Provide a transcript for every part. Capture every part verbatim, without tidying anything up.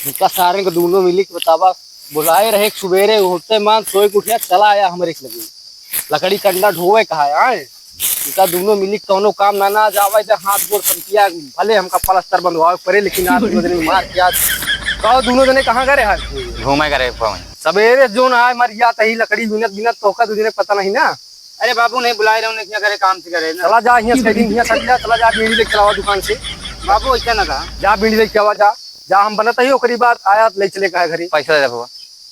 इनका सारे के दूनो मिली के बतावा, बुलाए रहे सुबेरे, उठते मान सोए के उठिया, चला आया हमरे के लगे। लकड़ी कंडा ढोवे कहा है, आए? इनका दूनो मिली के कौनो काम ना, ना जावे, इधर हाथ गोड़ संतिया, भले हमका पलस्तर बंधवावे पड़े, लेकिन आज दूनो जने मार के आज। कहो, दूनो जने कहाँ गए हैं? घूमे गए, घूमे। सबेरे जोन आए, मर जात ही, लकड़ी बिनत, बिनत, तोहका दू जने पता नहीं ना। अरे बाबू, नहीं बुलाए रहे, उन्हें क्या करे, काम से करे ना। चला जा, हियाँ से दिन हियाँ सट जा, चला जा, बीड़ी लेके आवा दुकान से। बाबू, ऐसा ना कहा। जा, बीड़ी लेके आवा, जा, जा, हम बनत ही, ओकरी बाद आया, ले चले कहा घरे। पैसा ले ले बाबा।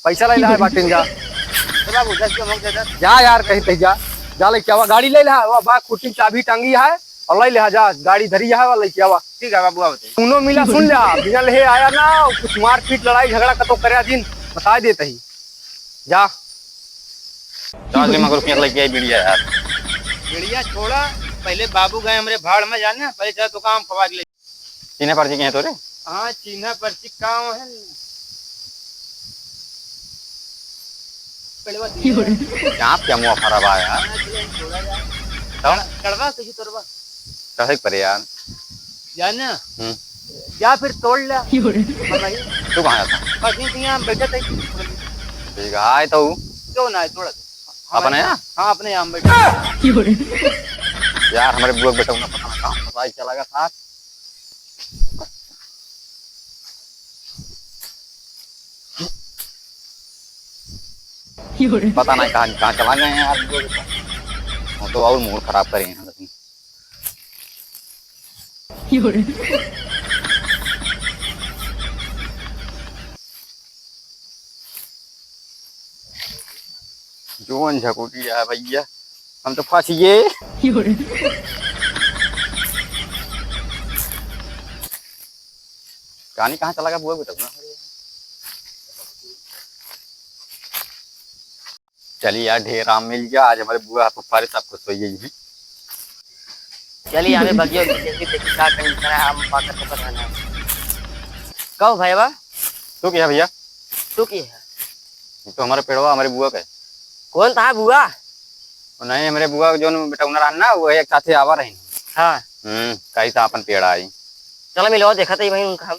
पैसा ले ले, बाटे जा। तो बाबू, दस के मुँह दे दे। जा यार, कहीं तहीं जा, जा लेके आवा, गाड़ी ले ले, वो बा, कुर्सी में चाबी टांगी है, और ले ले, जा, गाड़ी धरी है, वो लेके आवा। ठीक है बाबू, आवत है। दूनो मिला सुन ले, बिना ले आया ना, कुछ मारपीट, लड़ाई, झगड़ा कतो करे दिन, बता देते ही। जा। चार दिमाग रुपया लग गया, बढ़िया यार। बढ़िया छोड़ा, पहले बाबू गए हमरे भाड़ में जाना, पहले चला तो काम खवा के ले। चिन्हा पर्ची के हैं तोरे? हाँ, चिन्हा पर्ची का है? पेड़वा दिया। यहाँ क्या मुँह खराब आया यार? हाँ, चलो, छोड़ा जाए। तो? चढ़वा, तुझे तोड़वा। चढ़े के पड़े यार। जाना? हम्म। जा फिर तोड़ ला। क्यों रे? बताइए। तू कहाँ जाता? बस यहीं, यहीं हम बैठे थे। ठीक है, आए तो। क्यों ना आए, थोड़ा सा। अपने यहाँ? हाँ, अपने यहाँ हम बैठे। क्यों रे? यार, हमरे बुआ के बेटा उन्हें पता ना कहाँ फंसाई चला गया था। क्यों रे? पता नहीं कहाँ, कहाँ चला गए हैं यार बुआ के बेटा। हम तो और मूड खराब करे हैं। जोन झकुटी है भैया, हम तो फंस गए। कानी कहाँ चला गया बुआ बेटा? चली यार, ढेर आम मिल गया, आज हमरे बुआ फुफारे सब खुश होइ गई हैं। चली, हमें बगियो में देखी, देखी का कहीं इतना आम पाकत होकर रहना है। कहो भैया। तू क्या भैया? तू की है? ये तो हमरे पेड़वा, हमरे बुआ का है। कौन था बुआ? वो नहीं, हमरे बुआ जो बेटा उन्हें रहन ना, वो एक साथे आवा रही। हाँ। हम्म, कही था अपन पेड़ आई। चला मिलवा, देखा था वहीं उनका हम।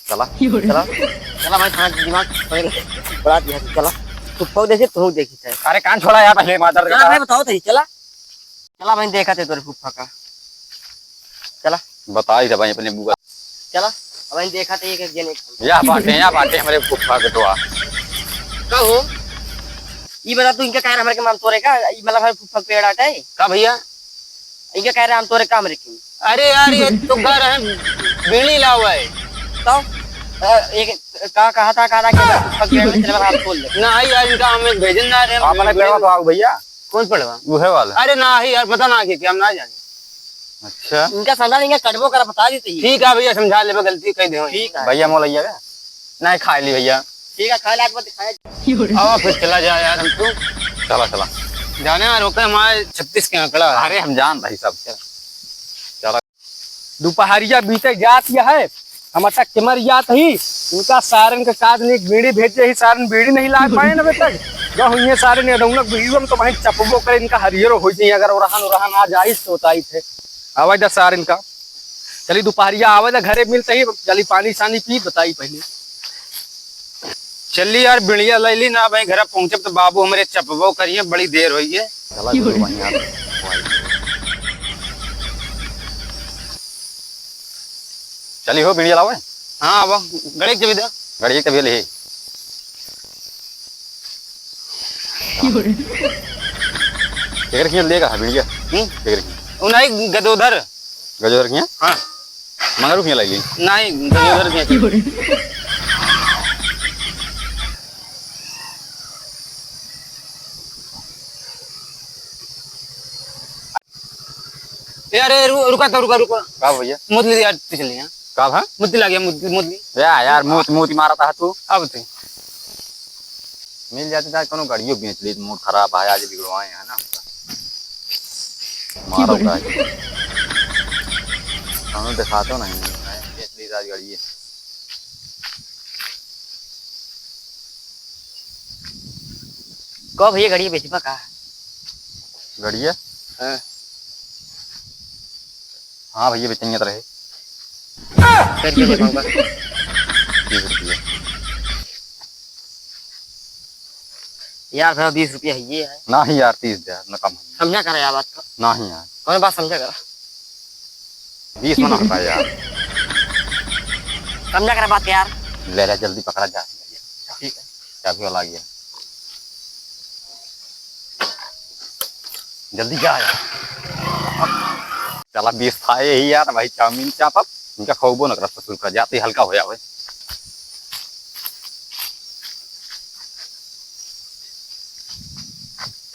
चला। चला। चला भाई, थाना दिमाग पहले बड़ा दिया, चला। तू पाऊ देखी, तू देखी थे। अरे कान छोड़ा यार, पहले मादर चला का। भाई, बताओ तो ही, चला। चला भाई, देखा थे तोरे फूफा का। चला। बताई था भाई अपने बुआ। चला, अब भाई देखा थे एक, एक जने। या बाटे, या बाटे हमरे फूफा के तो आ। का हो? ई बता तू इनका कह रहा हमरे के माम तोरे का, ई मतलब हमरे फूफा के पेड़ आटे? का भैया? इनका कह रहा हम तोरे काम रखी। अरे यार, ये तो घर है, बीड़ी लावा है। तो, अ, एक, का कहा था, कहा था कि फूफा के पेड़ में चले, हम तोड़ ले। ना यार, इनका हमें भेजन ना रहे। अपने पेड़वा तो आओ भैया। कौन पेड़वा? वो है वाला। अरे ना ही यार, पता ना कि, कि हम ना जाने। अच्छा। इनका समझा, इनका कटबो करा, बता देते ही। ठीक है भैया, समझा लेबे, गलती कह दे। ठीक है। भैया मोल आइएगा। नहीं, खा ली भैया। ठीक है, खा ले, आज मत खाए। आवा फिर चला जाए यार हम तो। चला, चला। जाने यार, ओके हमारे छत्तीस के आंकड़ा है। अरे हम जान भाई सब। चला। चला। दोपहरिया बीते जात यह है, हम अटक के मर जात ही। इनका सारन के काज ने एक बीड़ी भेजे ही, सारन बीड़ी नहीं ला पाए ना अबे तक। जो हुई है सारन ने रौनक बीड़ी हम तो वहीं चपबो करे, इनका हरियरो हो जाए, अगर ओरहन ओरहन आ जाइस तो बताई थे। आवाज दा सारन का। चली दोपहरिया आवे त घरे मिलते ही, चली पानी सानी पी, बताई पहले। चली यार, बिड़िया ले ली ना, भाई घर पहुंचब तो बाबू हमरे चपबो करिए, बड़ी देर होई है। चला गुरु भाई यार। चली हो बिड़िया लावे। हाँ, अब गड़े के जमीदा। गड़े के तभी ले। केकर खिया लेगा है बिड़िया? हम्म? केकर खिया? उ नहीं, गदोधर। गदोधर खिया? हाँ। मंगरू खिया लाइए। नहीं, गदोधर खिया। ए, अरे, रु-, रुका तो, रुका, रुका। का भैया? मुतली यार, पिछले यहाँ। का भा? मुतली लाग गया, मुतली, मुतली। या यार, मूत, मूत ही मारा था तू। अब तू। मिल जाते था, कोनो गाड़ियों बेच ली, मूड खराब है, आज बिगड़वाए हैं ना। मारो का। हमें दिखा तो नहीं, बेच ली आज गाड़ी। कब भैया गाड़ी बेचबा का? गड़िया? हाँ। हाँ भैया, बेचेंगे तो रहे। करके बताऊंगा। तीस रुपये। यार, भैया, बीस रुपया है, ये है। नाही यार, तीस दे, न कम है। समझा करा यार बात का। नाही यार। कौन बात समझा करा? बीस मना होता है यार। समझा करा बात यार। ले ले, जल्दी पकड़ा जा। ठीक है। चाबी वाला आ गया। जल्दी जा यार। चला, बीस था यही यार, भाई, चाउमीन चाप अब इनका खौबो न करत ससुर का, जाते ही हल्का हो जावे।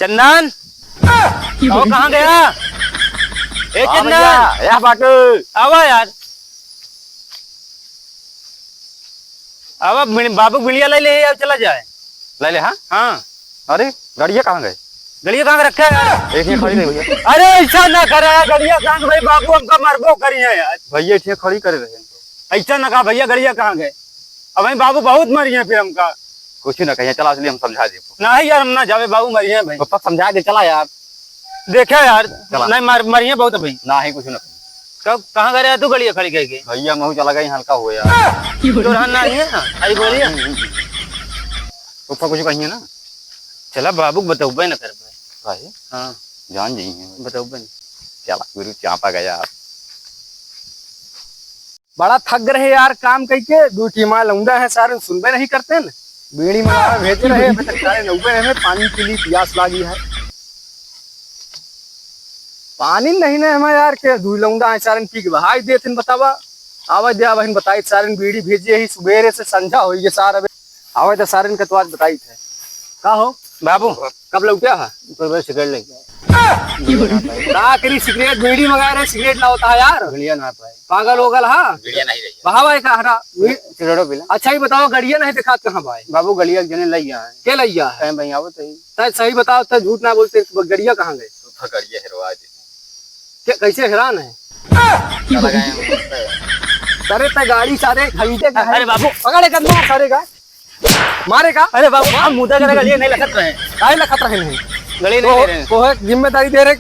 चंदन, ओ, कहाँ गया? ए, हाँ चंदन। भैया, या बाटू। आवा यार। आवा, बिन-, बाबू बिड़िया ले ले, अब चला जाए। ले ले, हाँ? हाँ। अरे, गड़िया कहाँ गए? गड़िया कहाँ रखा है यार? एक ही खड़ी रही भैया। अरे, ऐसा ना करे यार, गड़िया कहाँ गए? बाबू हमका मरबो करी है यार। भैया, एक ही खड़ी करे रहे हैं। ऐसा ना कहा भैया, गड़िया कहाँ गए? अब वहीं बाबू बहुत मरी है फिर हमका। कुछ ना कहिए, चला, इसलिए हम समझा दे। नहीं यार, हम ना जावे, बाबू मरी है भाई। पप्पा समझा दे, चला यार। देखा यार, चला। नहीं, मर-, मरी है बहुत अभी। नाही, कुछ ना। कब, कहाँ गए रहे तू गड़िया खड़ी करके? भैया, महू चला गई, हल्का हो यार। तो रहना नहीं है ना, अरे बोलिए। हम्म, हम्म। पप्पा कुछ कहिए ना। चला, बाबू के बतौबे न करबे। काहे? हाँ। जान जाइए। बतौबे न। चला, गुरु चापा गया। बड़ा थक रहे यार काम कइके, दू टीमा लौंडा है, सारे सुनबे नहीं करते न। बीड़ी मंगावे भेजे रहे, अभी तक सारे नौबे रहे, पानी पी ली, प्यास लागी है। पानी नहीं ना हमें यार, के दू लौंडा है, सारे पी के बहाई देते न, बतावा। आवा दे, आवा, बताई, सारे बीड़ी भेजे ही, सुबेरे से संझा होई है सार, अबे। आवे तो सारे इनका तो आज बताई थे। का हो? बाबू। कब लौट्या है? तो बस सिगरेट लेके आए। का करी सिगरेट, बीड़ी मंगा रहे, सिगरेट ना होता है यार। गड़िया ना पाए। पागल हो गल, हाँ? गड़िया नहीं रही है। बहावा है का हरा? सिगरेटो पीला। अच्छा, ये बताओ, गड़िया नहीं दिखात कहाँ बाए? बाबू, गड़िया एक जने लइया है। के लइया है? कहीं भाई आवत है। तै सही बताओ, तै झूठ ना बोलते, गड़िया कहाँ गए? तो गड़िया हेरवा दी। के, कैसे हैरान है? चला गए हम। अरे, तै गाड़ी सारे खरीदे का है। अरे बाबू। पकड़े का, मार सारे का। मारे का? अरे बाबू, हम मुद्दा करेगा, ये नहीं लखत रहे। काहे लखत रहे नहीं? गले नहीं तो दे रहे हैं। तो है जिम्मेदारी दे रहे कि